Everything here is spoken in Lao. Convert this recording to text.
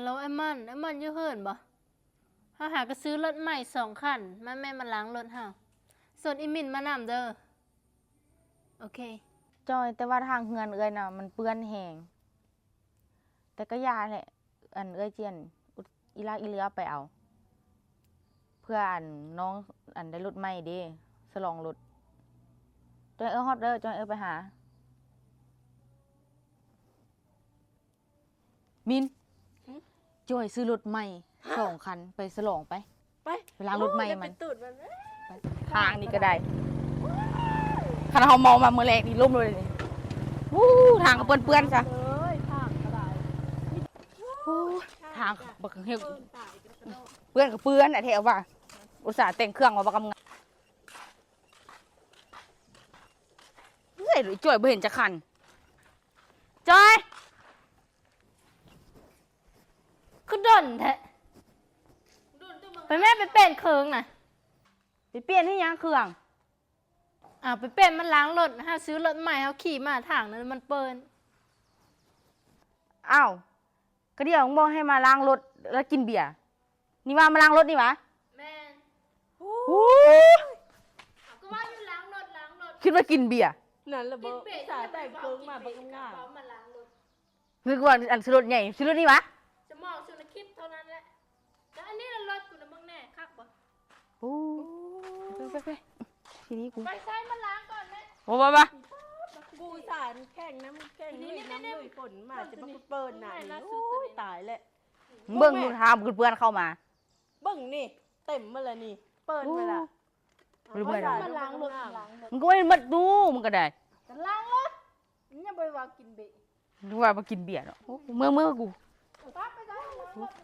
ໂລ ອ້າຍມ່ອນ, ອ້າຍມ່ອນຢູ່ເຮືອນບໍ່? ເຮົາຫາກະຊື້ລົດໃໝ່ສອງຄັນ ມາແມ່ມາລ້າງລົດເຮົາ. ຊວນອີ່ມິນມານຳເດີ. ໂອເຄ. ຈອຍ, ແຕ່ວ່າທາງເຮືອນເອື້ອຍນະມັນເປື້ອນແຮງ. ແຕ່ກະຢ່າແຫຼະ, ອັນ ເອື້ອຍຈຽນ ອີລາກອີເລືອໄປເອົາ ເພື່ອອັນນ້ອງ ອັນໄດ້ລົດໃໝ່ເດ້ ສະຫຼອງລົດ. ຈອຍເອີ ຮອດເດີ, ຈອຍເອີໄປຫາ. ມິນ ຫຶ? ຈອຍຊື້ລົດໃໝ່ສອງຄັນ ໄປສະຫຼອງໄປ. ໄປ ໄປລ້າງລົດໃໝ່ມັນ. ໂອ້ຍ ຢ່າໄປຕູດມັນ. ໄປ ທາງນີ້ກະໄດ້. ຄັນເຮົາເມົາມາມື້ແລກນີ້ລົ້ມເລີຍນີ້. ໂອ້ ທາງກະເປື້ອນໆຊະ. ເອີຍ ທາງກະໄດ້. ໂອ້ ທາງບັກເຮັດ ເປື້ອນກະເປື້ອນແທ້ວ່າ. ອຸດສ່າແຕ່ງເຄື່ອງວ່າບັກງາມ. ເອີຍ ຈອຍບໍ່ເຫັນຈັກຄັນ. ຈອຍ ຄືດົນແທ້. ໄປແມ່ ໄປປ່ຽນເຄື່ອງນະ. ໄປປ່ຽນເຮັດຫຍັງເຄື່ອງ? ອ້າວ ໄປປ່ຽນມັນລ້າງລົດ. ຫາຊື້ລົດໃໝ່ ເຮົາຂີ່ມາທາງນັ້ນມັນເປື້ອນ. ອ້າວ ກະດຽວມຶງບອກໃຫ້ມາລ້າງລົດ ແລ້ວກິນເບຍ. ນີ້ຫວາ ມາລ້າງລົດນີ້ຫວາ? ແມ່ນ. ໂອ້ ກະວ່າຢູ່ລ້າງລົດ ລ້າງລົດ ຄິດວ່າກິນເບຍ. ນັ້ນລະບໍ ອຸດສ່າແຕ່ງເຄິ່ງມາບັກງາມ. ນຶກວ່າອັນຊື້ລົດໃຫຍ່ ຊື້ລົດນີ້ຫວາ? ສະໝອງສຸລະຄິດເທົ່ານັ້ນແຫຼະ. ແຕ່ອັນນີ້ລະລົດກູນະ ເບິ່ງແນ່ ຄັກບໍ່? ໂອ້ ໄປໆໆ ທີນີ້ກູ ໄປໃຊ້ມາລ້າງກ່ອນແມ່. ໂອ້ ບໍ່ໆ ກູສານແຂ່ງນ້ຳ ແຂ່ງລຸຍນ້ຳລຸຍຝົນມາ ຈະມາເປິດໜ້ານີ້. ໂອ້ຍ ຕາຍແລ້ວ. ເບິ່ງ ເບິ່ງແມ່ ຫາເພື່ອນເຂົ້າມາ. ເບິ່ງນີ້ ເຕັມໝົດລະນີ້ ເປີດໝົດລະ. ໂອ້ ບໍ່ໄດ້ ມາລ້າງລົດ ລ້າງລົດ. ມຶງກະບໍ່ໄດ້ໝົດຕູ້ ມຶງກະໄດ້ ກະລ້າງລົດ. ຍັງບໍ່ໄດ້ວ່າກິນເບຍ ຫຼືວ່າບໍ່ກິນເບຍເນາະ. ໂອ້ ເມືອ ເມືອກູ. ໄປ ໄປ ໄປ.